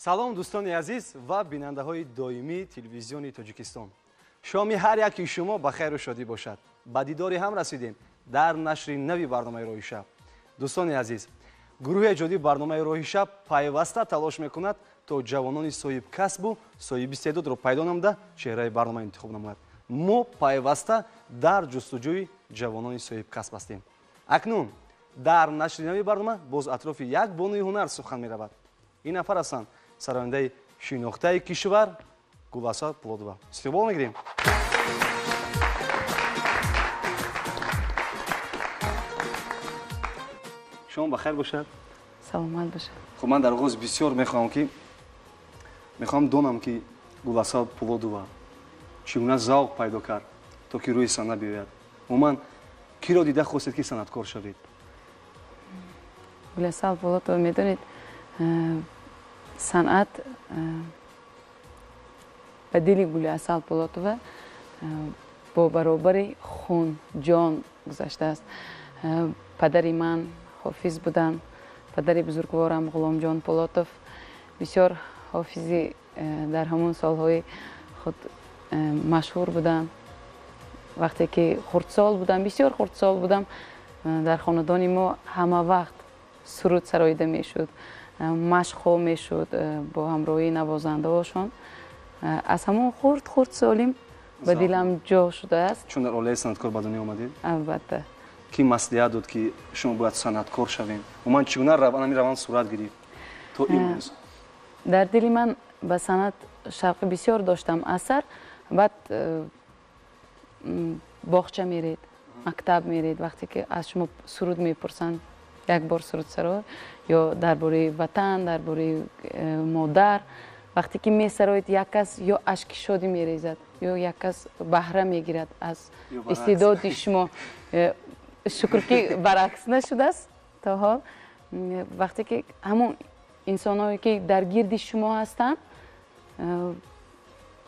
Салом дӯстони азиз ва бинандаҳои доимии телевизиони Тоҷикистон. Шоми ҳар яки шумо ба хайру шодӣ бошад. Ба дидори ҳам расидем дар нашри нави барномаи Роҳи шаб. Дӯстони азиз, гурӯҳи эҷодии барномаи Роҳи шаб пайваста талош мекунад то ҷавонони соҳибкасбу соҳибистеъдодро пайдо намуда чеҳраи барнома интихоб намояд. Мо пайваста дар ҷустуҷӯи ҷавонони соҳибкасб ҳастем. Акнун дар нашри нави барнома боз атрофи як бонуи ҳунар сухан меравад. Ин нафар ҳастанд сарояндаи шинохтаи кишвар Гуласал Пулодова. Истиқбол мегирем. Шумо ба хайр бошад. Саломат бошад. Хуб, ман дар оғоз бисёр мехоҳам донам, ки Гуласал Пулодова чӣ гуна завқ пайдо кард, то ки рӯи саҳна биёяд. Умуман, киро дида хостед, ки санъаткор шавед? Гуласал Пулодова, медонед, санъат ба дили Гуласал Пулотова бо баробари хун ҷон гузаштааст. Падари ман ҳофиз буданд, падари бузургворам Ғуломҷон Пулотов бисёр ҳофизи дар ҳамон солҳои худ машҳур буданд. Вақте ки хурдсол будам, бисёр хурдсол будам, дар хонадони мо ҳама вақт суруд сароида мешуд, машқҳо мешуд бо ҳамроҳии навозандаҳошон. Аз ҳамон хурд-хурдсолим ба дилам ҷо шудааст. Чун дар оилаи санъаткор ба дунё омадед? Албатта. Ки маслиҳат дод, ки шумо бояд санъаткор шавем? Умуман, чӣ гуна ҳамин раванд сурат гирифт то имрӯз? Дар дили ман ба санъат шавқи бисёр доштам аз сар. Баъд боғча меред, мактаб меред, вақте ки аз шумо суруд мепурсанд, як бор сурудсаро ё дар бораи ватан, дар бораи модар, вақте ки месароед, як кас ё ашки шодӣ мерезад, ё як кас баҳра мегирад аз истеъдоди шумо. Шукр, ки баръакс нашудааст то ҳол. Вақте ки ҳамон инсонҳое, ки дар гирди шумо ҳастанд,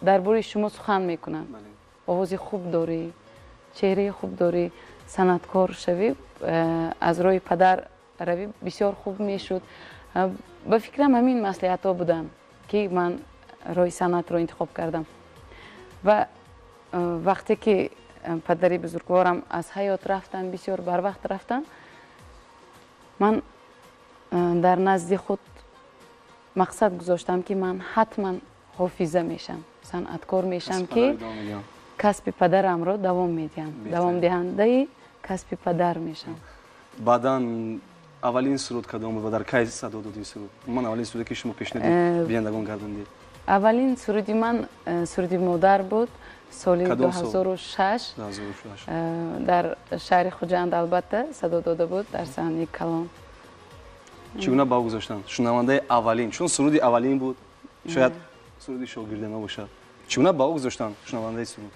дар бораи шумо сухан мекунанд, овози хуб дорӣ, чеҳраи хуб дорӣ, санъаткор шавӣ, аз роҳи падар равӣ, бисёр хуб мешуд. Ба фикрам, ҳамин маслиҳатҳо буданд, ки ман роҳи санъатро интихоб кардам. Ва вақте ки падари бузургворам аз ҳаёт рафтанд, бисёр барвақт рафтанд, ман дар назди худ мақсад гузоштам, ки ман ҳатман ҳофиза мешам, санъаткор мешам, ки касби падарамро давом медиҳам, давомдиҳандаи касби падар мешам. Баъдан аввалин суруд кадом буд ва дар кай садо дод ин суруд? Умуман, аввалин суруде, ки шумо пешниҳоди бинандагон гардондед? Аввалин суруди ман суруди модар буд, соли 2006 дар шаҳри Хуҷанд, албатта, садо дода буд дар саҳнаи калон. Чӣ гуна баҳо гузоштанд шунавандаи аввалин? Чун суруди аввалин буд, шояд суруди шогирдона бошад. Чӣ гуна баҳо гузоштанд шунавандаи суруд?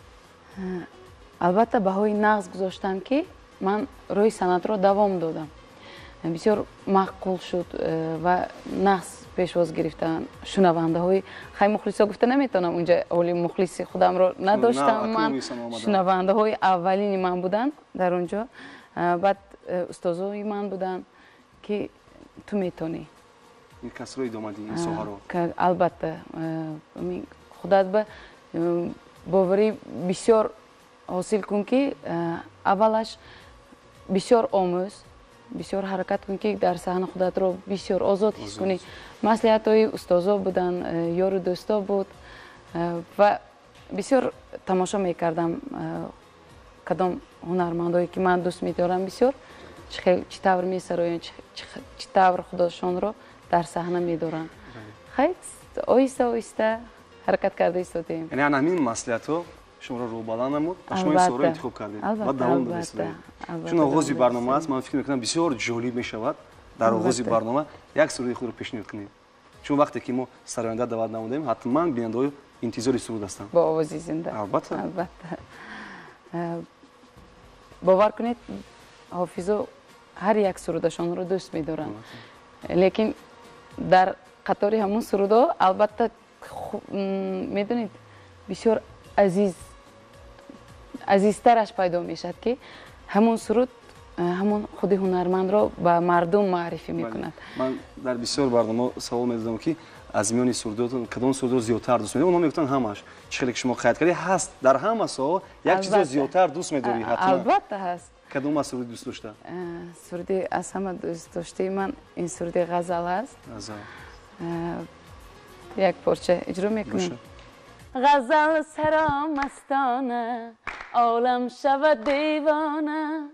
Албатта, баҳои нағз гузоштам, ки ман роҳи санъатро давом додам. Бисёр маъқул шуд ва нағз пешвоз гирифтанд шунавандаҳои. Хай, мухлисо гуфта наметавонам, унҷа оли мухлиси худамро надоштам ман. Шунавандаҳои аввалини ман буданд дар он ҷо. Баъд устозои ман буданд, ки ту метонӣ. Ин касро идома диҳӣ, ин соҳаро. Албатта, худат ба боварӣ бисёр ҳосил кун, ки аввалаш бисёр омӯз, бисёр ҳаракат кун, ки дар саҳна худатро бисёр озод ҳис кунӣ. Маслиҳатҳои устозо буданд, ёру дӯсто буд ва бисёр тамошо мекардам кадом ҳунармандое, ки ман дӯст медорам бисёр, чӣ тавр месароянд, чӣ тавр худошонро дар саҳна медоранд. Хай, оҳиста оҳиста ҳаракат карда истодем. Яъне ана ҳамин маслиҳатҳо шуморо рӯҳбаланд намуд ва шумо ин соҳаро интихоб кардед ва давом додед. Чун оғози барнома аст, ман фикр мекунам, бисёр ҷолиб мешавад дар оғози барнома як суруди худро пешниҳод кунед, чун вақте ки мо сароянда даъват намудем, ҳатман бинандаҳо интизори суруд ҳастанд. Бо овози зинда? Албатта. Албатта. Бовар кунед, ҳофизо ҳар як сурудашонро дӯст медоранд, лекин дар қатори ҳамун сурудҳо, албатта, медонед, бисёр азиз азизтараш пайдо мешавад, ки ҳамон суруд ҳамон худи ҳунармандро ба мардум маърифӣ мекунад. Ман дар бисёр барнома савол медодам, ки Аз миёни сурудотон кадом сурудро зиёдтар дӯст медоред? Онҳо мегуфтанд ҳамаш. Чӣ хеле ки шумо қайд кардед, ҳаст дар ҳама соҳа як чизро зиёдтар дӯст медорӣ ҳатман. Албатта ҳаст. Кадом аз суруди дӯст дошта? Суруди аз ҳама дӯст доштаи ман ин суруди ғазал аст. Ғазал. Як порча иҷро мекунем. Ғазал саро мастона, олам шавад девона,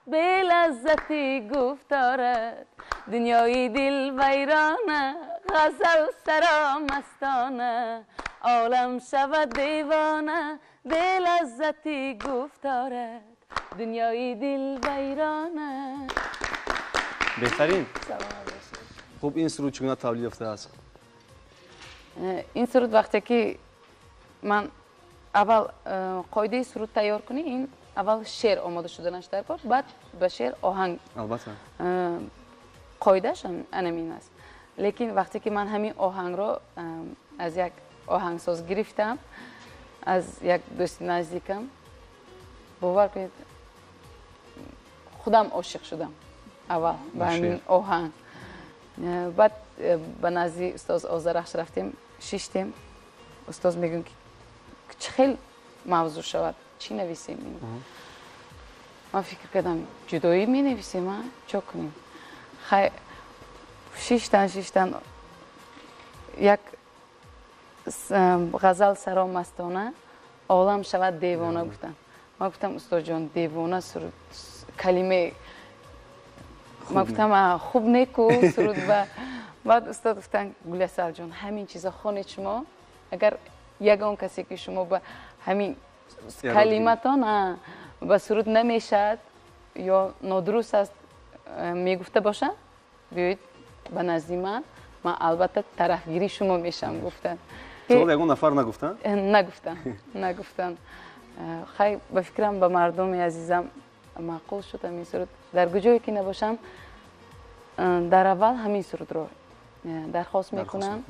белаззати гуфторат, дунёи дил вайрона. Ғазал саро мастона, олам шавад девона, белаззати гуфторат, дунёи дил вайрона. Беҳтарин. Хуб, ин суруд чӣ гуна тавлид ёфтааст? Ин суруд вақте ки ман аввал қоидаи суруд тайёр кунӣ, ин аввал шеър омода шуданаш дар кор, баъд ба шеър оҳанг. Албатта. Қоидааш анамин аст. Лекин вақте ки ман ҳамин оҳангро аз як оҳангсоз гирифтам, аз як дӯсти наздикам, бовар кунед, худам ошиқ шудам аввал ба ҳамин оҳанг. Баъд ба назди устоз Озарахш рафтем, шиштем. Устоз мегӯяд ки чӣ хел мавзӯъ шавад, чӣ нависем? Ман фикр кардам, ҷудоӣ менависем, а чо кунем? Хай, шиштан як ғазал саро мастона, олам шавад девона гуфтам. Ман гуфтам, устодҷон, девона суруд калиме, ман гуфтам, хуб неку суруд. Баъд устод гуфтанд, Гуласалҷон, ҳамин чиза хонед шумо, агар ягон касе ки шумо ба ҳамин калиматон ба суруд намешавад ё нодуруст аст мегуфта бошанд, биёед ба назди ман, ман албатта тарафгири шумо мешавам, гуфтанд. Суол ягон нафар нагуфтанд? Нагуфтанд. Хай, ба фикрам, ба мардуми азизам маъқул шуд ҳамин суруд. Дар куҷое ки набошам, дар аввал ҳамин сурудро дархост мекунам.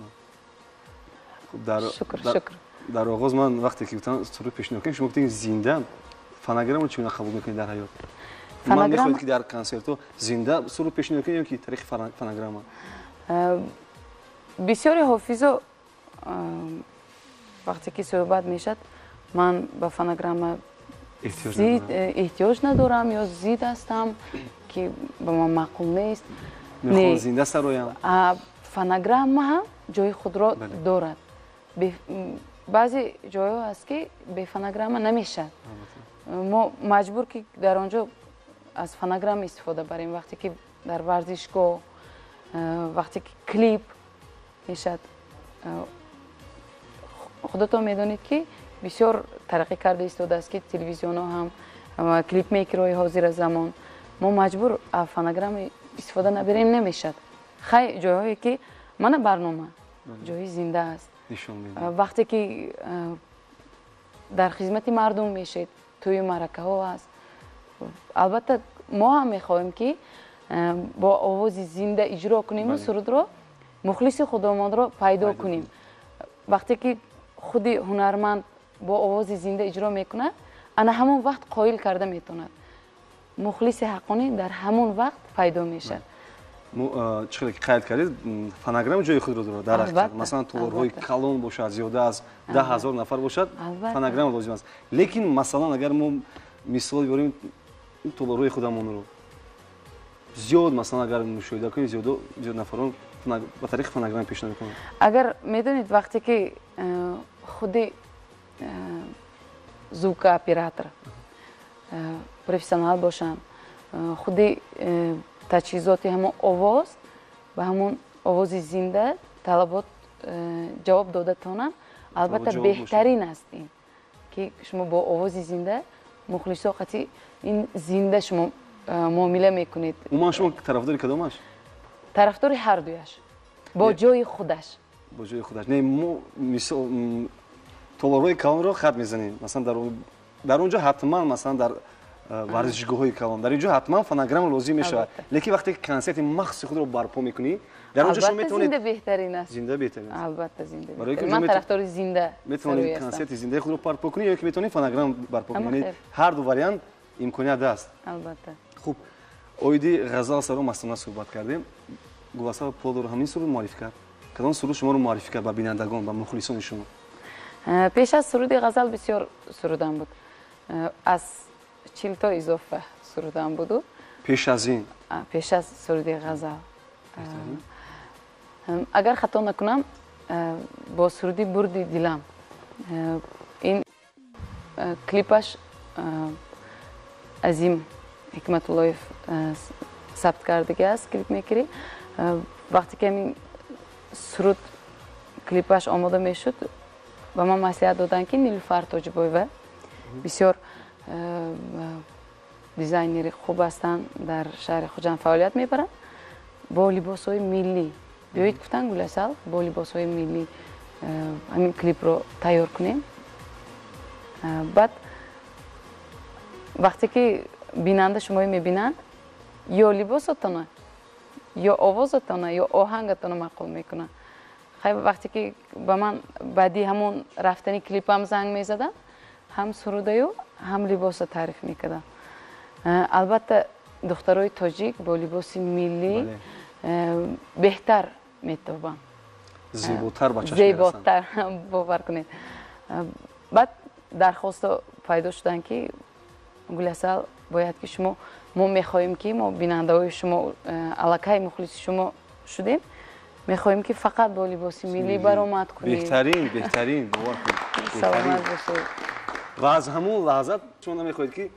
Шукр, шукр. Дар оғоз ман вақте ки гуфтам суруд пешниҳод кунем, шумо гуфтед зинда. Фонограммаро чӣ гуна қабул мекунед дар ҳаёт? Ман мехоҳед ки дар консертҳо зинда суруд пешниҳод кунед ё ки тариқи фонограмма? Бисёри ҳофизо вақте ки суҳбат мешавад, ман ба фонограмма эҳтиёҷ надорам ё зид ҳастам, ки ба ман маъқул нест. Мехоҳам зинда сароям. Фонограмма ҳам ҷои худро дорад. Баъзе ҷойҳо ҳаст ки бе фонограмма намешавад. Мо маҷбур ки дар он ҷо аз фонограмма истифода барем, вақте ки дар варзишгоҳ, вақте ки клип мешавад. Худатон медонед ки бисёр тараққӣ карда истодааст, ки телевизионҳо ҳам клипмейкерҳои ҳозира замон, мо маҷбур фонограмма истифода набарем, намешавад. Хай, ҷойҳое ки мана барнома ҷои зинда аст, вақте ки дар хизмати мардум мешед, тӯю маъракаҳо аст, албатта мо ҳам мехоҳем ки бо овози зинда иҷро кунему сурудро, мухлиси худомонро пайдо кунем. Вақте ки худи ҳунарманд бо овози зинда иҷро мекунад, ана ҳамон вақт қоил карда метавонад. Мухлиси ҳаққонӣ дар ҳамон вақт пайдо мешавад. Чӣ хеле ки қайд кардед, фонограмма ҷои худро дорад дар ҳақиқат. Масалан, толорҳои калон бошад, зиёда аз 10,000 нафар бошад, фонограмма лозим аст. Лекин масалан, агар мо мисол биёрем толорҳои худамонро, зиёд, масалан, агар мушоҳида кунем, зиёд нафарон ба тариқи фонограмма пешниҳод мекунанд. Агар медонед, вақте ки худи звукооператор профессионал бошанд, худи таҷҳизоти ҳамон овоз ба ҳамон овози зинда талабот ҷавоб дода тонанд, албатта беҳтарин аст ин ки шумо бо овози зинда мухлисо қати ин зинда шумо муомила мекунед. Умуман шумо тарафдори кадомаш? Тарафдори ҳар дуяш, бо ҷои худаш. Бо ҷои худаш. Не, мо мисол толорҳои калонро хат мезанем. Масалан, дар он ҷо ҳатман, масалан, дар варзишгоҳҳои калон, дар ин ҷо ҳатман фонограмма лозим мешавад. Лекин вақте ки консерти махсуси худро барпо мекунӣ, дар он ҷо шумо метавонед зинда беҳтарин аст. Зинда беҳтарин аст. Албатта зинда. Ман тарафдори зинда. Метавонед консерти зиндаи худро барпо кунӣ ё ки метавонед фонограмма барпо кунӣ. Яъне ҳар ду вариант имконият аст. Албатта. Хуб, оиди ғазал саро мастона суҳбат кардем. Гуласал Полдор ҳамин суруд муаррифӣ кард. Кадом суруд шуморо муаррифӣ кард ба бинандагон, ба мухлисони шумо? Пеш аз суруди ғазал бисёр сурудам буд. Аз 40 то изофа сурудам буду. Пеш аз ин? Пеш аз суруди ғазал. Агар хато накунам, бо суруди «Бурди дилам». Ин клипаш Азим Ҳикматуллоев сабт кардагӣ аст, клипмейкерӣ. Вақте ки ҳамин суруд клипаш омода мешуд, ба ман маслиҳат доданд, ки Нилуфар Тоҷибоева бисёр дизайнери хуб ҳастанд, дар шаҳри Хуҷанд фаъолият мебаранд, бо либосҳои миллӣ биёед, гуфтанд, Гуласал, бо либосҳои миллӣ ҳамин клипро тайёр кунем. Баъд вақте ки бинанда шуморо мебинанд, ё либосатона, ё овозатона, ё оҳангатона маъқул мекунад. Хай, вақте ки ба ман баъди ҳамон рафтани клипам занг мезаданд, ҳам сурудаю, ҳам либоса таъриф мекардам. Албатта, духтарои тоҷик бо либоси миллӣ беҳтар метобанд. Зеботар ба чашм. Зеботар, бовар кунед. Баъд дархосто пайдо шуданд, ки Гуласал, бояд ки шумо, мо мехоҳем, ки мо бинандаҳои шумо, аллакай мухлиси шумо шудем, мехоҳем, ки фақат бо либоси миллӣ баромад кунед. Беҳтарин, беҳтарин, бовар кунед. Саломат бошед. Ва аз ҳамон лаҳза шумо намехоҳед, ки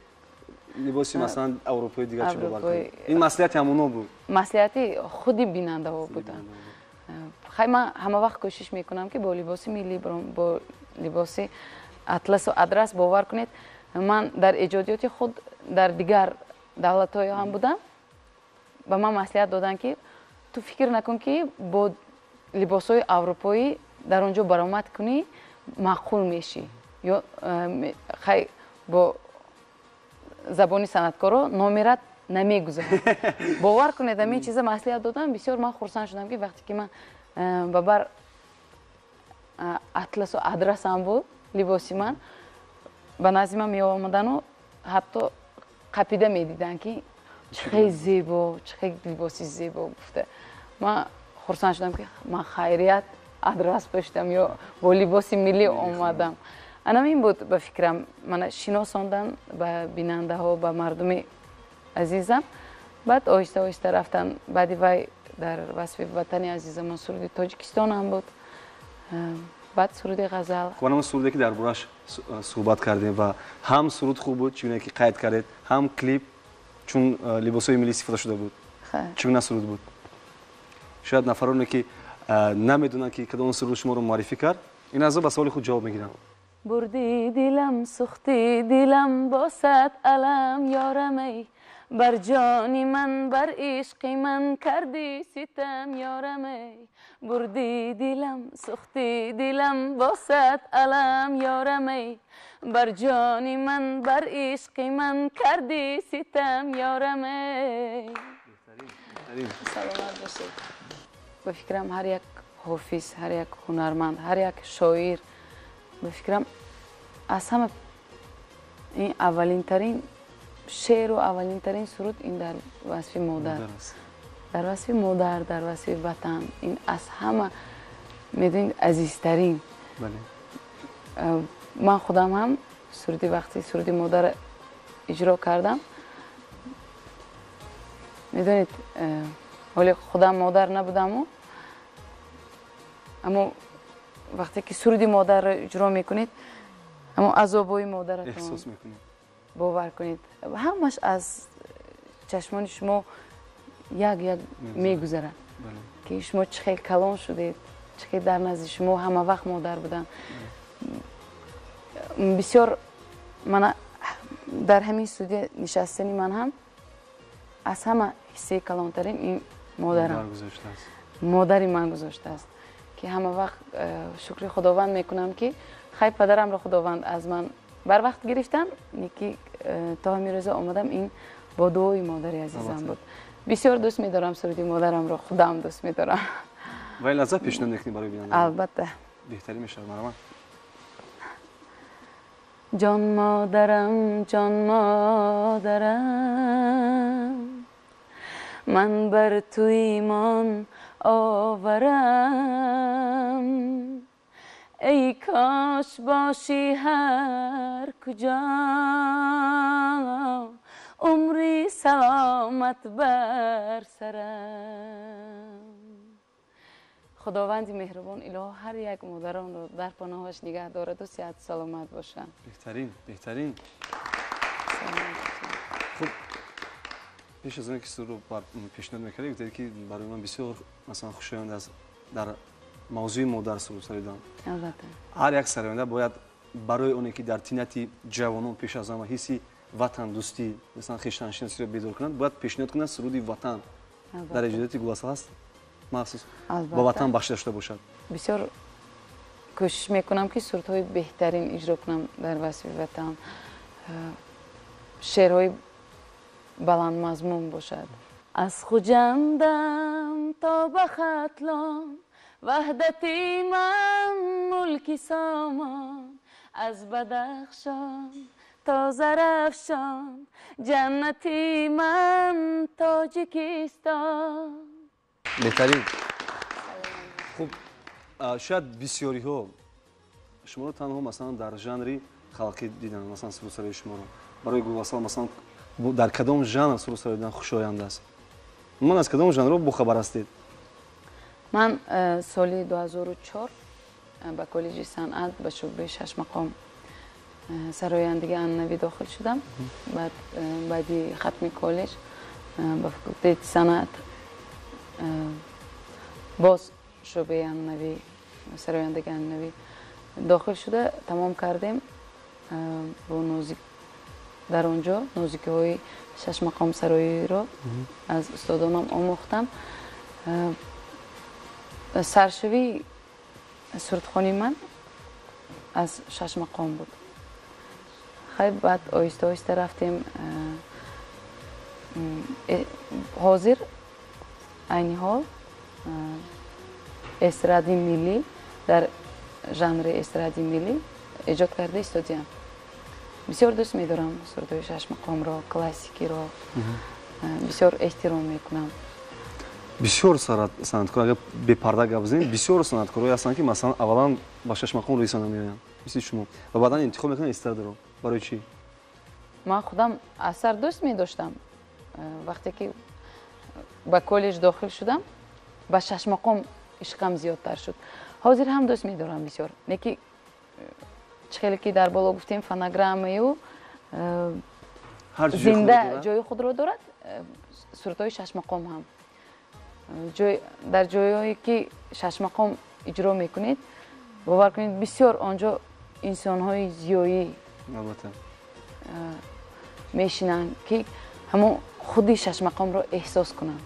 либоси, масалан, аврупои дигар чӣ бовар кунед? Ин маслиҳати ҳамоно буд? Маслиҳати худи бинандаҳо буданд. Хай, ман ҳама вақт кӯшиш мекунам, ки бо либоси миллӣ биром, бо либоси атласу адрас. Бовар кунед, ман дар эҷодиёти худ дар дигар давлатҳое ҳам будам, ба ман маслиҳат доданд, ки ту фикр накун, ки бо либосҳои аврупоӣ дар он ҷо баромад кунӣ, маъқул мешӣ, ё хай, бо забони санъаткоро номерат намегузарад. Бовар кунед, ҳамин чиза маслиҳат додам, бисёр ман хурсанд шудам, ки вақте ки ман ба бар атласу адрасам буд либоси ман, ба назди ман меомадану ҳатто қапида медиданд, ки чӣ хел зебо, чӣ хел либоси зебо гуфта. Ман хурсанд шудам, ки ман хайрият адрас пӯшидам ё бо либоси миллӣ омадам. Анам ин буд, ба фикрам, мана шиносондан ба бинандаҳо, ба мардуми азизам. Баъд оҳиста оҳиста рафтан. Баъди вай дар васфи ватани азизамон суруди Тоҷикистон ҳам буд, баъд суруди ғазал. Хуб, ҳамон суруде, ки дар борааш суҳбат кардем, ва ҳам суруд хуб буд, чӣ гуна ки қайд кардед, ҳам клип, чун либосҳои миллӣ истифода шуда буд. Чӣ гуна суруд буд? Шояд нафароне, ки намедонанд, ки кадом суруд шуморо муаррифӣ кард, ин аз ба саволи худ ҷавоб мегиранд. Бурди дилам, сӯхти дилам, бо сад алам, ёрамай, бар ҷони ман, бар ишқи ман кардӣ ситам, ёрамай. Бурди дилам, сӯхти дилам, бо сад алам, ёрамай, бар ҷони ман, бар ишқи ман кардӣ ситам, ёрамай. Саломат бошед. Ба фикрам, ҳар як ҳофиз, ҳар як ҳунарманд, ҳар як шоир, ба фикрам, аз ҳама ин аввалинтарин шеъру аввалинтарин суруд ин дар васфи модар, дар васфи модар, дар васфи ватан. Ин аз ҳама, медонед, азизтарин. Ман худам ҳам суруди, вақти суруди модар иҷро кардам, медонед, ҳоле худам модар набудаму, аммо вақте ки суруди модарро иҷро мекунед, аммо азобҳои модаратон эҳсос мекунед. Бовар кунед, ҳамаш аз чашмони шумо як як мегузарад, ки шумо чӣ хел калон шудед, чӣ хел дар назди шумо ҳама вақт модар буданд. Бисёр мана дар ҳамин студия нишастани ман ҳам аз ҳама ҳиссаи калонтарин ин модарам, модари ман гузоштааст, ки ҳама вақт шукри Худованд мекунам, ки хай, падарамро Худованд аз ман барвақт гирифтан, ки то ҳамин рӯза омадам, ин бо дуои модари азизам буд. Бисёр дӯст медорам суруди модарамро, худам дӯст медорам. Ва ин лаҳза пешниҳод мекунем барои бинанда. Албатта. Беҳтарин мешавад, марҳамат. Ҷон модарам, ҷон модарам, ман бар ту имон оварам. Эй кош бошӣ ҳар куҷо, умри саломат бар сарам. Худованди меҳрубон илоҳ ҳар як модаронро дар паноҳаш нигаҳ дорад ва сиҳату саломат бошанд. Беҳтарин, беҳтарин. Хуб, пеш аз он ки сурро пешниҳод мекардед, гуфтед ки барои ман бисёр масалан хушоянд аст дар мавзӯи модар суруд саридан. Албатта. Ҳар як сароянда бояд барои оне ки дар тинати ҷавонон пеш аз ҳама ҳисси ватандӯстӣ, масалан хештаншиносиро бедор кунад, бояд пешниҳод кунад суруди ватан. Дар эҷодиёти Гуласал ҳаст махсус ба ватан бахшида шуда бошад? Бисёр кӯшиш мекунам ки сурудҳои беҳтарин иҷро кунам дар васфи ватан, шеърҳои баландмазмун бошад. Аз Хуҷандам то ба Хатлон, ваҳдати ман мулки сомон, аз Бадахшон то Зарафшон, ҷаннати ман Тоҷикистон. Беҳтарин. Хуб, шояд бисёриҳо шуморо танҳо масалан дар жанри халқӣ диданд, масалан сурудсарои шуморо. Барои Гуласал масалан дар кадом жанр сурудсароидан хушоянд аст? Ман аз кадом жанрҳо бохабар ҳастед? Ман соли 2004 ба коллеҷи санъат ба шӯъбаи шашмақом сарояндагии анъанавӣ дохил шудам. Баъд баъди хатми коллеҷ ба факултети санъат боз шӯъбаи анъанавӣ, сарояндагии анъанавӣ дохил шуда тамом кардем. Бо нозик дар он ҷо нозикиҳои шашмақом сароиро аз устодонам омӯхтам. Саршавии сурудхонии ман аз шашмақом буд. Хай баъд оҳиста оҳиста рафтем. Ҳозир айни ҳол эстради миллӣ дар жанри эстради миллӣ эҷод карда истодиям. Бисёр дӯст медорам сурудҳои шашмақомро, классикиро, бисёр эҳтиром мекунам. Бисёр санъаткор, агар бепарда гап занем, бисёр санъаткорое ҳастанд ки масалан аввалан ба шашмақом рӯйсона меоянд, мисли шумо, ва баъдан интихоб мекунанд эстрадаро. Барои чӣ? Ман худам асар дӯст медоштам. Вақте ки ба коллеҷ дохил шудам, ба шашмақом ишқам зиёдтар шуд. Ҳозир ҳам дӯст медорам бисёр. Леки чӣ хеле ки дар боло гуфтем, фонограммаю зинда ҷои худро дорад, сурудҳои шашмақом ҳам. Дар ҷойҳое ки шашмақом иҷро мекунед, бовар кунед, бисёр он ҷо инсонҳои зиёӣ мешинанд ки ҳамон худи шашмақомро эҳсос кунанд.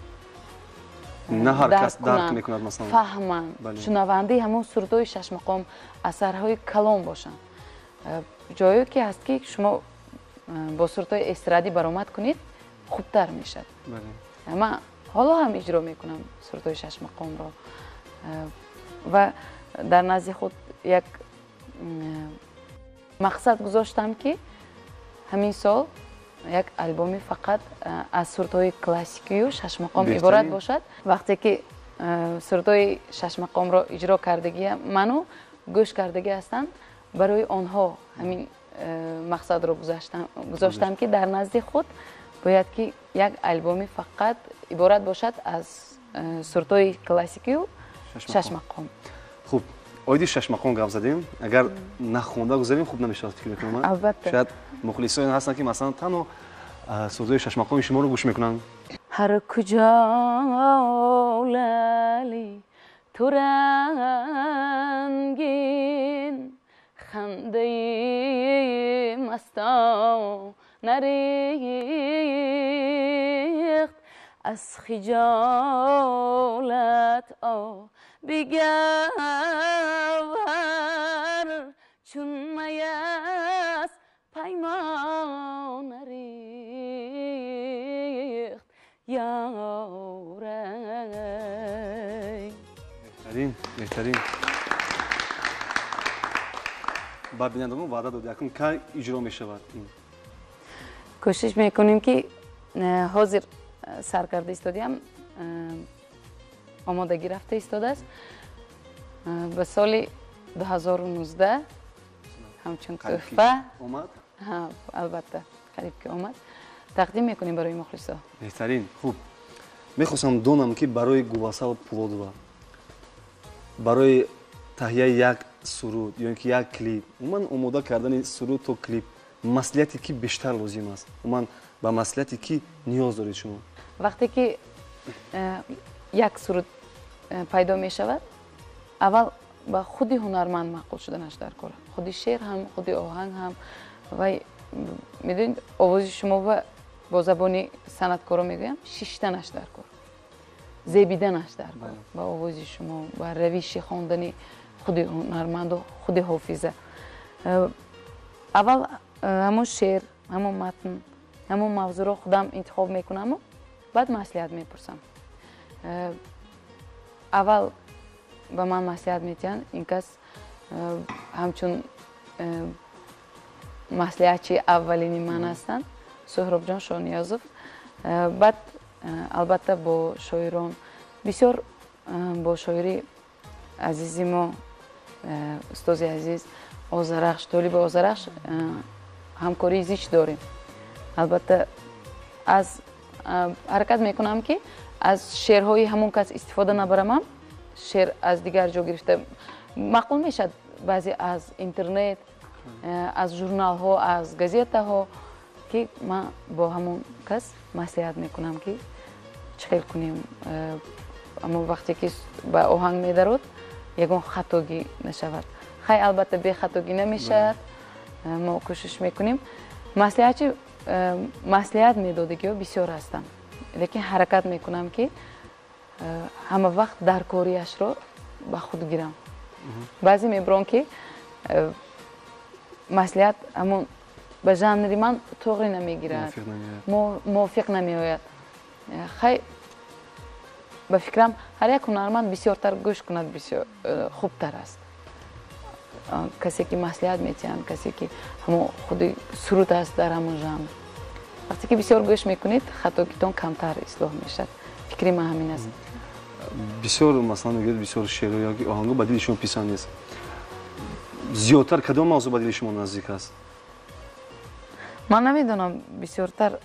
На ҳар кас дарк мекунад, масалан. Фаҳманд, шунавандаи ҳамон сурудҳои шашмақом, асарҳои калон бошанд. Ҷое ки ҳаст ки шумо бо сурудҳои эстрадӣ баромад кунед, хубтар мешавад. Ман ҳоло ҳам иҷро мекунам сурудҳои шашмақомро ва дар назди худ як мақсад гузоштам ки ҳамин сол як албоми фақат аз сурудҳои классикию шашмақом иборат бошад. Вақте ки сурудҳои шашмақомро иҷро кардагӣ ману гӯш кардагӣ ҳастанд, барои онҳо ҳамин мақсадро гузоштам ки дар назди худ бояд ки як албоми фақат иборат бошад аз сурудҳои классикию шашмақом. Хуб, оиди шашмақом гап задем. Агар нахонда гузарем, хуб намешавад, фикр мекунам. Албатта. Шояд мухлисоне ҳастанд ки масалан танҳо сурудҳои шашмақоми шуморо гӯш мекунанд. Ҳар куҷо лали ту рангин, хандаи мастон нарехт, аз хиҷолат оби гавҳар чун май аз паймона рехт. Ёрай. Беҳтарин, беҳтарин. Ба бинандагон ваъда дод, якум кай иҷро мешавад ин? Кӯшиш мекунем ки ҳозир сар карда истодиам. омодагӣ рафта истодааст. Ба соли 2019 ҳамчун тӯҳфа омад. Албатта, қариб ки омад. Тақдим мекунем барои мухлисо. Беҳтарин. Хуб, мехостам донам, ки барои Гуласал Пулодова барои таҳияи як суруд ё ин ки як клип, умуман омода кардани суруд то клип, маслиҳати ки бештар лозим аст? Умуман ба маслиҳати ки ниёз доред шумо? Вақте ки як суруд пайдо мешавад, аввал ба худи ҳунарманд маъқул шуданаш дар кор. Худи шеър ҳам, худи оҳанг ҳам. Вай медонед, овози шумо бо забони санъаткоро мегӯям, шиштанаш дар кор, зебиданаш дар кор ба овози шумо, ба равиши хондани худи ҳунарманду худи ҳофиза. Аввал ҳамон шеър, ҳамон матн, ҳамон мавзӯъро худам интихоб мекунаму баъд маслиҳат мепурсам. Аввал ба ман маслиҳат метиҳанд ин кас ҳамчун маслиҳатчии аввалини ман ҳастанд, Суҳробҷон Шониёзов. Баъд албатта бо шоирон, бисёр бо шоири азизи мо, устози азиз Озарахш, Толиби Озарахш ҳамкории зич дорем. Албатта аз ҳаракат мекунам, ки аз шеърҳои ҳамон кас истифода набарамам, шеър аз дигар ҷо гирифта маъқул мешавад, баъзе аз интернет, аз журналҳо, аз газетаҳо, ки ман бо ҳамон кас маслиҳат мекунам, ки чӣ хел кунем, аммо вақте ки ба оҳанг медарод, ягон хатогӣ нашавад. Хай, албатта бехатогӣ намешавад, мо кӯшиш мекунем. Маслиҳатчи маслиҳат медодагиҳо бисёр ҳастанд, лекин ҳаракат мекунам, ки ҳама вақт даркориашро ба худ гирам. Баъзе мебурам, ки маслиҳат ҳамон ба жанри ман тоғри намегирад, мувофиқ намеояд. Хай, ба фикрам, ҳар як ҳунарманд бисёртар гӯш кунад, бисёр хубтар аст. Касе ки маслиҳат метиҳанд, касе ки ҳамон худи суруд аст дар ҳамон жанр, вақте ки бисёр гӯш мекунед, хатогитон камтар ислоҳ мешавад. Фикри ман ҳамин аст. Бисёр, масалан, мегӯяд, бисёр шеъру ё оҳанго ба дили шумо писанд нест. Зиёдтар кадом мавзӯъ ба дили шумо наздик аст? Ман намедонам, бисёртар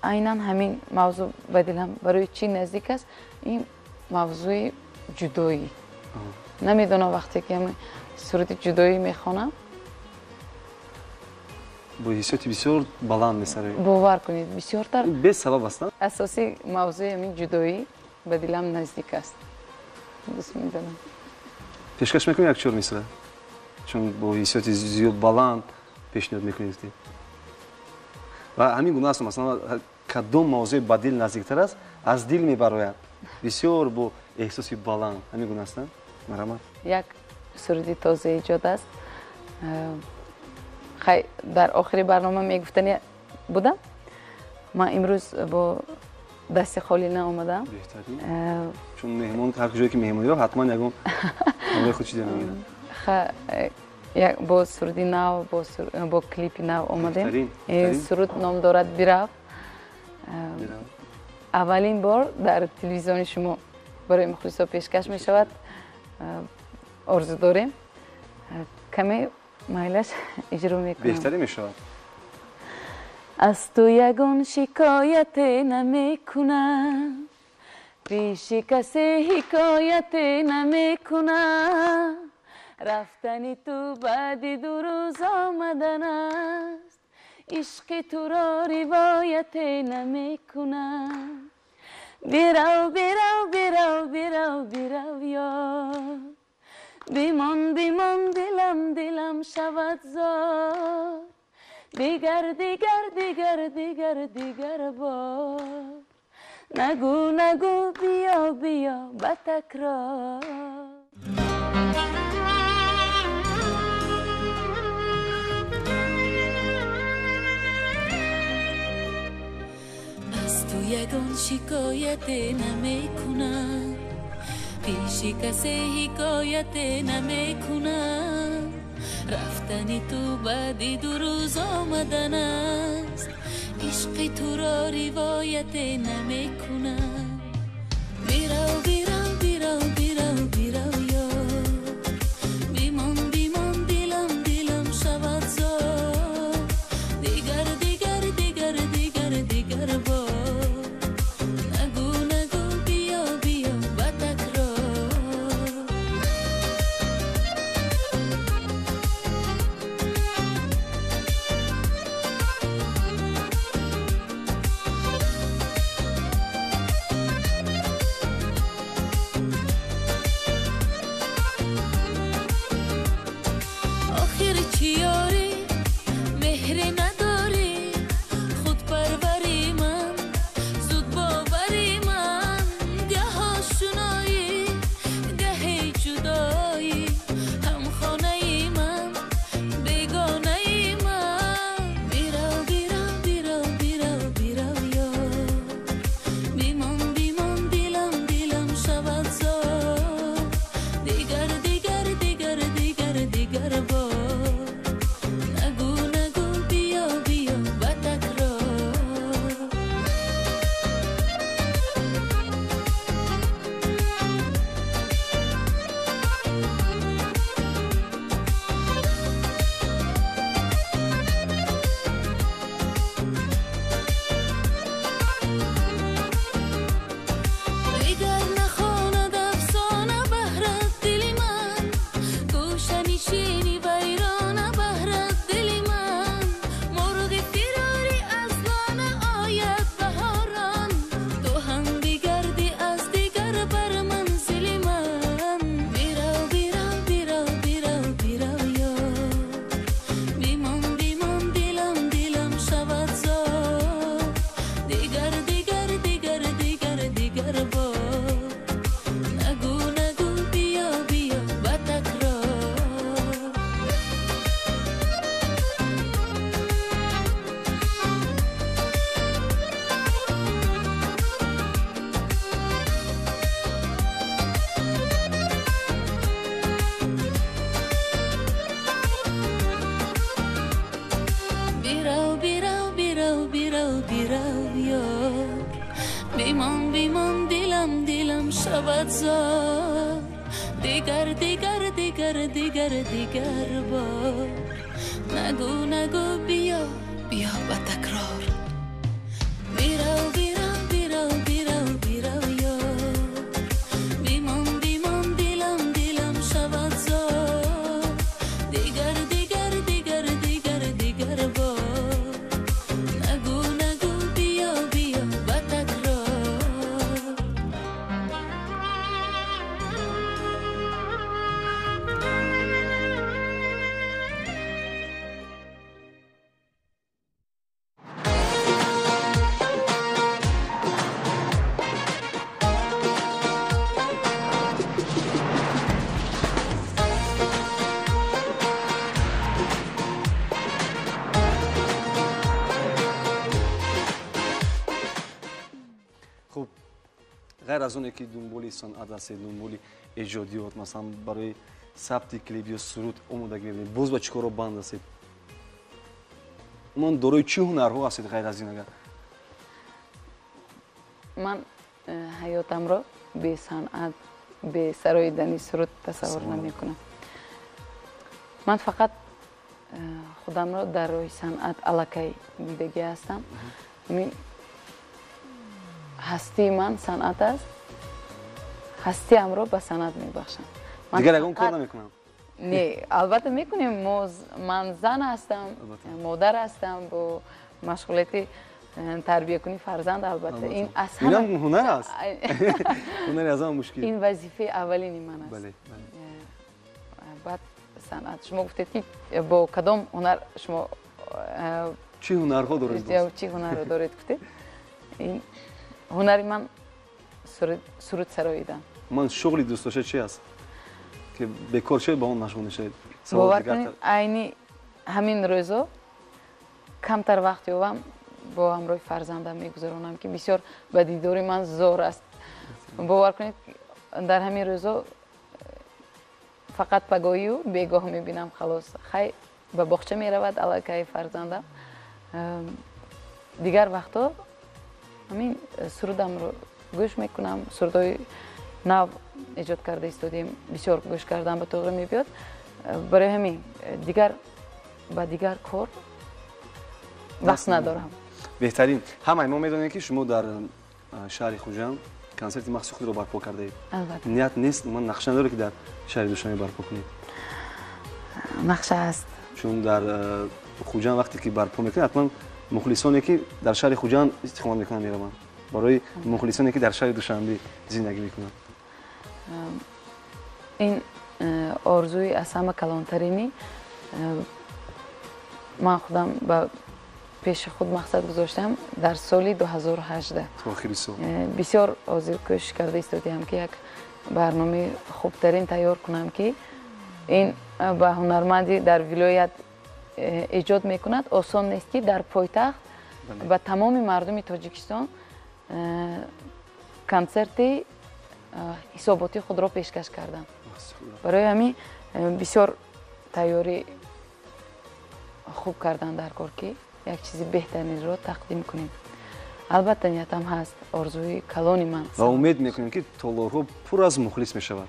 айнан ҳамин мавзӯъ ба дилам барои чӣ наздик аст, ин мавзӯи ҷудоӣ. Намедонам, вақте ки ҳамин суруди ҷудоӣ мехонам, бо ҳиссиёти бисёр баланд месароед. Бовар кунед, бисёртар бесабаб аст. Асосии мавзӯи ҳамин ҷудоӣ ба дилам наздик аст, дӯст медорам. Пешкаш мекунем як чор мисра, чун бо ҳиссиёти зиёд баланд пешниҳод мекунед ва ҳамин гуна аст. Масалан, кадом мавзӯе ба дил наздиктар аст, аз дил мебарояд бисёр бо эҳсоси баланд. Ҳамин гуна аст, марҳамат. Як суруди тоза эҷод аст. Хай, дар охири барнома мегуфтани будам, ман имрӯз бо дасти холӣ наомадам. Беҳтарин, чун меҳмон ҳар ҷое ки меҳмонӣ рафт, ҳатман ягон ҳамроҳи худ чизе мегирад. Бо суруди нав, бо клипи нав омадем. Суруд ном дорад «Бирав». Аввалин бор дар телевизиони шумо барои мухлисо пешкаш мешавад. Орзу дорем, каме майлаш иҷро мекунам. Беҳтарин мешавад. Аз ту ягон шикояте намекунам, пеши касе ҳикояте намекунам. Рафтани ту баъди ду рӯз омадан аст, ишқи туро ривояте намекунам. Бирав, бирав, бирав, бирав, бирав, ёр, бимон, бимон, дилам, дилам шавад зор. Дигар, дигар, дигар, дигар, дигар бор нагӯ, нагӯ, биё, биё ба такрор. Аз ту ягон шикояте намекунам, пеши касе ҳикояте намекунам. Рафтани ту баъди ду рӯз омадан аст, ишқи туро ривояте намекунам. Бирав, бирав. Меҳре надорӣ, худпарвари ман, зудбовари ман, гаҳ ошноӣ, гаҳ ҷудоӣ, ҳамхонаи ман, бегонаи ман. Бирав, бирав, бирав, бирав, бирав ёр, бимон, бимон, дилам, дилам шавад зор. Дигар, дигар, дигар, дигар, дигар бор нагӯ, нагӯ, биё, биё ба такрор. Дигар нахонад афсона баҳрат дили ман, гӯшанишини вайрона баҳрат дили ман. Мурғи фирорӣ аз лона ояд баҳорон, ту ҳам бигардӣ аз дигар бар манзили ман. Бирав, бирав, бирав, бирав, бирав ёр, бимон, бимон, дилам, дилам шавад зор. Дигар, дигар, дигар, дигар, дигар бор нагӯ, нагӯ, биё, биё ба такрор. Бирав, бирав, бирав, бирав, бирав ёр, бимон, бимон, дилам, дилам шавад зор. Дигар, дигар, дигар, дигар, дигар бор нагӯ, нагӯ, биё, биё ба такрор. Бирав, бирав, бирав, бирав, бирав ёр, бимон, бимон, дилам, дилам шавад зор. Дигар, дигар, дигар, дигар, дигар бор нагӯ, нагӯ, биё, биё ба такрор. Хуб, ғайр аз оне ки дунболи санъат ҳастед, дунболи эҷодиёт, масалан барои сабти клип ё суруд омодагӣ мебинед, боз ба чӣ корро банд ҳастед? Умуман дорои чӣ ҳунарҳо ҳастед ғайр аз ин агар? Ман ҳаётамро бе санъат, бе сароидани суруд тасаввур намекунам. Ман фақат худамро дар роҳи санъат аллакай дидагӣ ҳастам. Ҳамин ҳастии ман санъат аст, ҳастиамро ба санъат мебахшам. Ман Дигар ягон кор фақат- намекунам? Не, албатта мекунем. Ман зан ҳастам, модар ҳастам, бо машғулияти тарбиякунии фарзанд, албатта. Ин аз ҳама Инам ҳунар аст. Ҳунари аз ҳама мушкил. Ин вазифаи аввалини ман аст. Бале, бале. Баъд санъат. Шумо гуфтед, ки бо кадом ҳунар шумо Чӣ ҳунарҳо доред боз? Чӣ ҳунарро доред гуфтед? Ин ҳунари ман суруд сароидан. Ман шуғли дӯстдошта чи аст ки бекор шавед, ба он машғул мешавед? Савол Бовар дигар кунед, айни ҳамин рӯзо камтар вақт ёбам, бо ҳамроҳи фарзандам мегузаронам, ки бисёр ба дидори ман зор аст. Бовар кунед, дар ҳамин рӯзо фақат пагоҳию бегоҳ мебинам, халос. Хай, ба боғча меравад аллакай фарзандам. Дигар вақтҳо ҳамин сурудамро гӯш мекунам, сурудҳои нав эҷод карда истодем, бисёр гӯш кардан ба тоғри мебиёд. Барои ҳамин дигар ба дигар кор вақт надорам. Беҳтарин. Ҳамаи мо медонем, ки шумо дар шаҳри Хуҷанд консерти махсуси худро барпо кардаед. Албатта. Ният нест, ман нақша надоред, ки дар шаҳри Душанбе барпо кунед? Нақша ҳаст. Чун дар Хуҷанд вақте ки барпо мекунед, ҳатман мухлисоне ки дар шаҳри Хуҷанд истиқомат мекунанд мераванд. Барои мухлисоне ки дар шаҳри Душанбе зиндагӣ мекунанд. Ин орзуи аз ҳама калонтарини Ман худам ба пеши худ мақсад гузоштам дар соли 2018. То охири сол. Бисёр ҳозир кӯшиш карда истодиам, ки як барномаи хубтарин тайёр кунам, ки ин ба ҳунарманди дар вилоят эҷод мекунад. Осон нест, ки дар пойтахт ба тамоми мардуми Тоҷикистон консерти ҳисоботии худро пешкаш кардам. Барои ҳамин бисёр тайёрӣ хуб кардан дар кор, ки як чизи беҳтаринро тақдим кунем. Албатта, ниятам ҳаст, орзуи калони ман. Ва умед мекунем, ки толорҳо пур аз мухлис мешавад.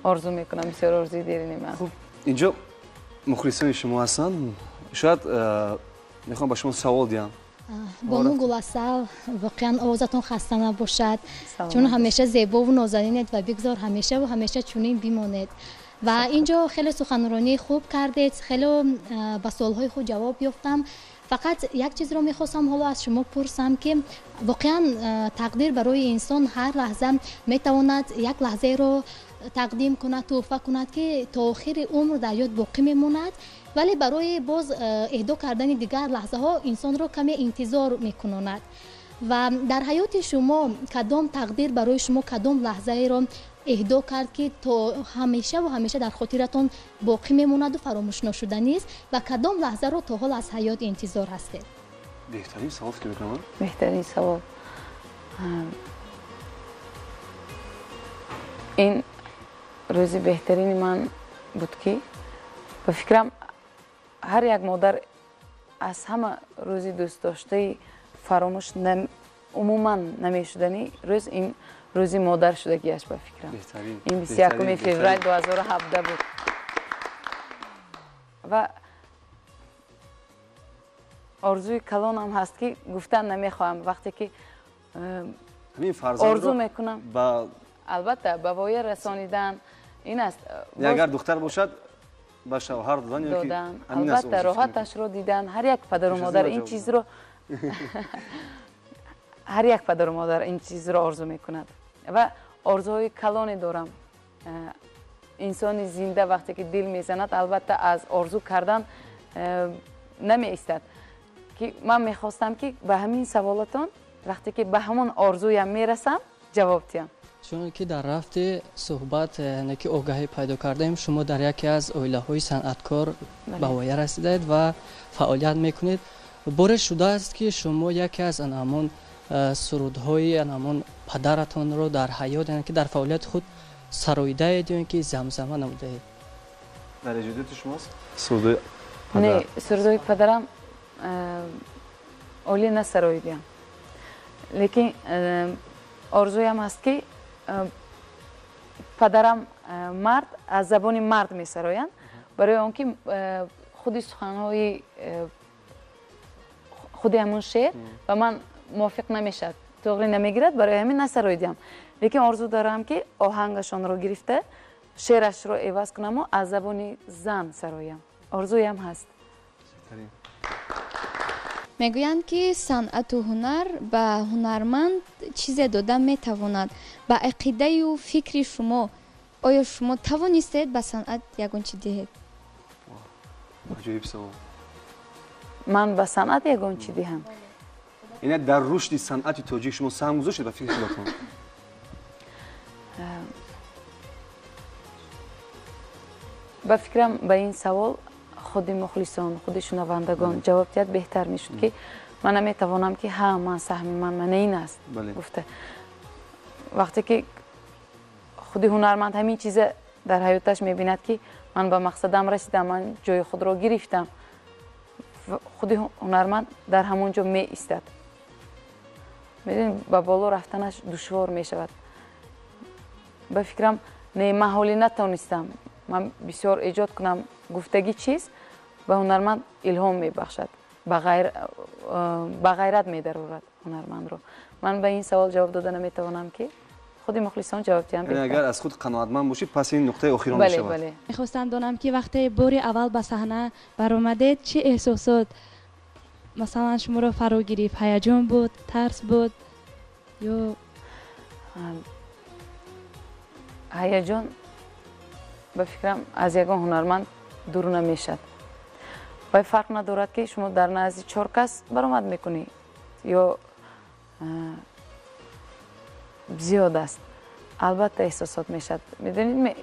Орзу мекунам, бисёр орзуи дерини ман. Хуб, инҷо мухлисони шумо ҳастанд, шояд мехоҳам ба шумо савол диҳам. Бону Гуласал, воқеан овозатон хаста набошад, чун ҳамеша зебову нозанинед ва бигзор ҳамешаву ҳамеша чунин бимонед. Ва инҷо хеле суханронии хуб кардед, хеле ба суолҳои худ ҷавоб ёфтам. Фақат як чизро мехостам ҳоло аз шумо пурсам, ки воқеан тақдир барои инсон ҳар лаҳза метавонад як лаҳзаеро тақдим кунад, тӯҳфа кунад, ки то охири умр дар ёд боқӣ мемонад, вале барои боз эҳдо кардани дигар лаҳзаҳо инсонро каме интизор мекунонад. Ва дар ҳаёти шумо кадом тақдир барои шумо кадом лаҳзаеро эҳдо кард, ки то ҳамешаву ҳамеша дар хотиратон боқӣ мемонаду фаромӯшношуданист, ва кадом лаҳзаро то ҳол аз ҳаёт интизор ҳастед? Беҳтарин савол, фикр мекунам. Беҳтарин савол. Ин рӯзи беҳтарини ман буд, ки ба фикрам ҳар як модар аз ҳама рӯзи дӯстдоштаи фаромӯш умуман намешудани рӯз ин рӯзи модаршудагиаш, ба фикрам. Ин 21 феврал 2017 буд. Ва орзуи калонам ҳаст, ки гуфтан намехоҳам, вақте ки орзу мекунам, албатта, ба воя расонидан ин аст. Агар духтар бошад, ба шавҳар додан, албатта, роҳаташро дидан. Ҳар як падару модар ин чизро ҳар як падару модар ин чизро орзу мекунад. Ва орзуҳои калоне дорам. Инсони зинда вақте ки дил мезанад, албатта, аз орзу кардан намеистад. Ки ман мехостам, ки ба ҳамин саволатон вақте ки ба ҳамон орзуям мерасам, ҷавоб диҳам. Чун ки дар рафти суҳбат ки огаҳӣ пайдо кардаем, шумо дар яке аз оилаҳои санъаткор ба воя расидаед ва фаъолият мекунед. Боре шудааст, ки шумо яке аз ҳамон сурудҳои ҳамон падаратонро дар ҳаёт, яъне ки дар фаъолияти худ сароидаед ё ин ки замзама намудаед? Дар эҷодиёти шумост сурудҳои падар? Не, сурудҳои падарам олӣ насароидаам, лекин орзуям ҳаст, ки падарам мард аз забони мард месароянд, барои он ки худи суханҳои худи ҳамон шеър ба ман мувофиқ намешавад, туғри намегирад, барои ҳамин насароидиам. Лекин орзу дорам, ки оҳангашонро гирифта, шеърашро эваз кунаму аз забони зан сароям. Орзуям ҳаст. Мегӯянд, ки санъату ҳунар ба ҳунарманд чизе дода метавонад. Ба ақидаю фикри шумо, оё шумо тавонистед ба санъат ягон чӣ диҳед? Аҷоиб савол. Ман ба санъат ягон чӣ диҳам? Яъне дар рушди санъати тоҷик шумо саҳм гузоштед, ба фикри худатон? Ба фикрам, ба ин савол худи мухлисон, худи шунавандагон ҷавоб диҳад беҳтар мешуд, ки ман наметавонам, ки ҳа, ман саҳми ман мана ин аст гуфта. Вақте ки худи ҳунарманд ҳамин чиза дар ҳаёташ мебинад, ки ман ба мақсадам расидам, ман ҷои худро гирифтам, худи ҳунарманд дар ҳамон ҷо меистад. Медонед, ба боло рафтанаш душвор мешавад. Ба фикрам, не, ман ҳоле натонистам ман бисёр эҷод кунам гуфтагӣ чиз ба ҳунарманд илҳом мебахшад, ба ғайрат медарорад ҳунармандро. Ман ба ин савол ҷавоб дода наметавонам, ки худи мухлисон ҷавоб диҳам. Агар аз худ қаноатманд бошед, пас ин нуқтаи охирон мешавад. Мехостам донам, ки вақте бори аввал ба саҳна баромадед, чӣ эҳсосот масалан шуморо фаро гирифт? Ҳаяҷон буд, тарс буд ё? Ҳаяҷон, ба фикрам, аз ягон ҳунарманд дур намешавад. Вай фарқ надорад, ки шумо дар назди чор кас баромад мекунӣ ё зиёд аст. Албатта эҳсосот мешавад. Медонед,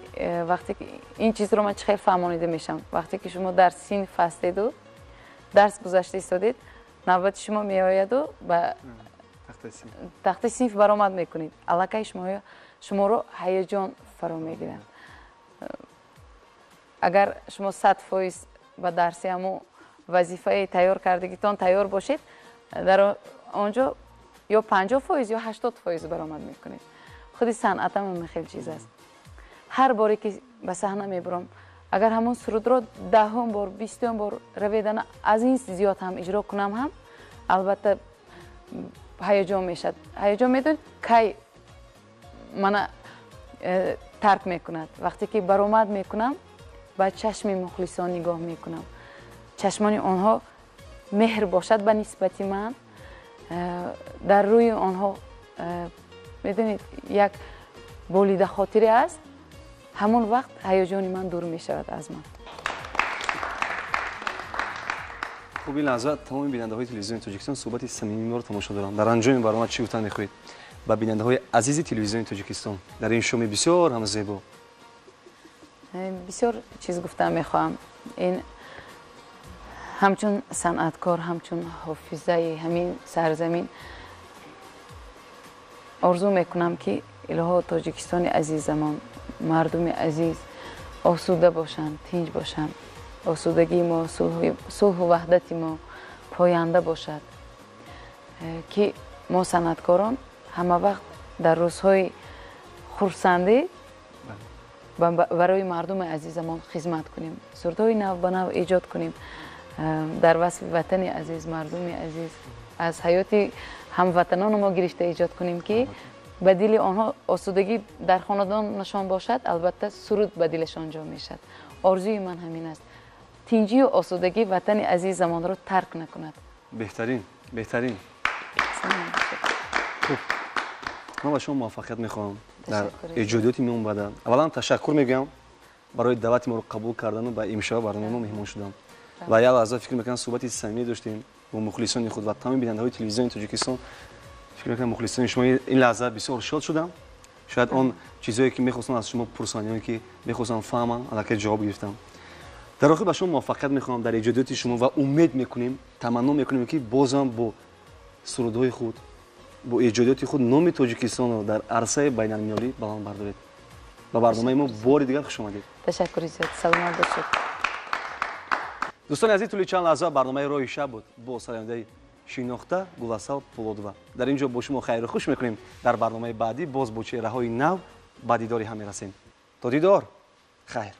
вақте ки ин чизро ман чӣ хел фаҳмонида мешавам, вақте ки шумо дар синф ҳастеду дарс гузашта истодед, навбати шумо меояду ба тахтаи синф баромад мекунед, аллакай шуморо ҳаяҷон фаро мегирад. Агар шумо 100% ба дарси ҳамун вазифаи тайёр кардагитон тайёр бошед, дар он ҷо ё 50% ё 80% баромад мекунед. Худи санъатам ҳам хел чиз аст. Ҳар боре ки ба саҳна мебурам, агар ҳамон сурудро 10 бор, 20 бор раведана аз ин зиёд ҳам иҷро кунам ҳам, албатта ҳаяҷон мешавад. Ҳаяҷон медонед кай мана тарк мекунад? Вақте ки баромад мекунам, ба чашми мухлисон нигоҳ мекунам. Чашмони онҳо меҳр бошад ба нисбати ман, дар рӯи онҳо медонед як болида хотире аст, ҳамон вақт ҳаяҷони ман дур мешавад аз ман. Хуб, ин лаҳза тамоми бинандаҳои телевизиони Тоҷикистон суҳбати самимии моро тамошо доранд. Дар анҷоми барнома чӣ гуфтан мехоҳед ба бинандаҳои азизи телевизиони Тоҷикистон дар ин шоми бисёр ҳам зебо? Бисёр чиз гуфтан мехоҳам. Ин ҳамчун санъаткор, ҳамчун ҳофизаи ҳамин сарзамин орзу мекунам, ки илоҳо Тоҷикистони азизамон, мардуми азиз осуда бошанд, тинҷ бошанд, осудагии мо, сулҳу ваҳдати мо поянда бошад, ки мо санъаткорон ҳама вақт дар рӯзҳои хурсандӣ барои мардуми азизамон хизмат кунем, сурудҳои нав ба нав эҷод кунем, дар васфи ватани азиз, мардуми азиз, аз ҳаёти ҳамватанони мо гирифта эҷод кунем, ки ба дили онҳо осудагӣ дар хонадонашон бошад, албатта суруд ба дилашон ҷо мешавад. Орзуи ман ҳамин аст, тинҷию осудагӣ ватани азизамонро тарк накунад. Беҳтарин, беҳтарин. Хуб, ман ба шумо муваффақият мехоҳам дар эҷодиёти меомбада. Аввалан ташаккур мегӯям барои даъвати моро қабул кардану ба имшаба барномаи мо меҳмон шудам. Ва як лаҳза фикр мекунам суҳбати самимӣ доштем бо мухлисони худ ва тамоми бинандаҳои телевизиони Тоҷикистон. Фикр мекунам мухлисони шумо ин лаҳза бисёр шод шудам. Шояд он чизҳое ки мехостанд аз шумо пурсанд ё ки мехостанд фаҳманд, аллакай ҷавоб гирифтам. Дар охир ба шумо муваффақият мехоҳам дар эҷодиёти шумо ва умед мекунем, таманно мекунем, ки бозам бо сурудҳои худ, бо эҷодиёти худ номи Тоҷикистонро дар арсаи байналмилалӣ баланд бардоред. Ба барномаи мо бори дигар хуш омадед. Ташаккури зиёд, саломат бошед. Дӯстони азиз, тӯли чанд лаҳза барномаи роҳи шаб буд бо сарояндаи шинохта Гуласал Пулодова. Дар ин ҷо бо шумо хайру хуш мекунем. Дар барномаи баъдӣ боз бо чеҳраҳои нав ба дидори ҳам мерасем. То дидор, хайр.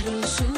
Шеъру.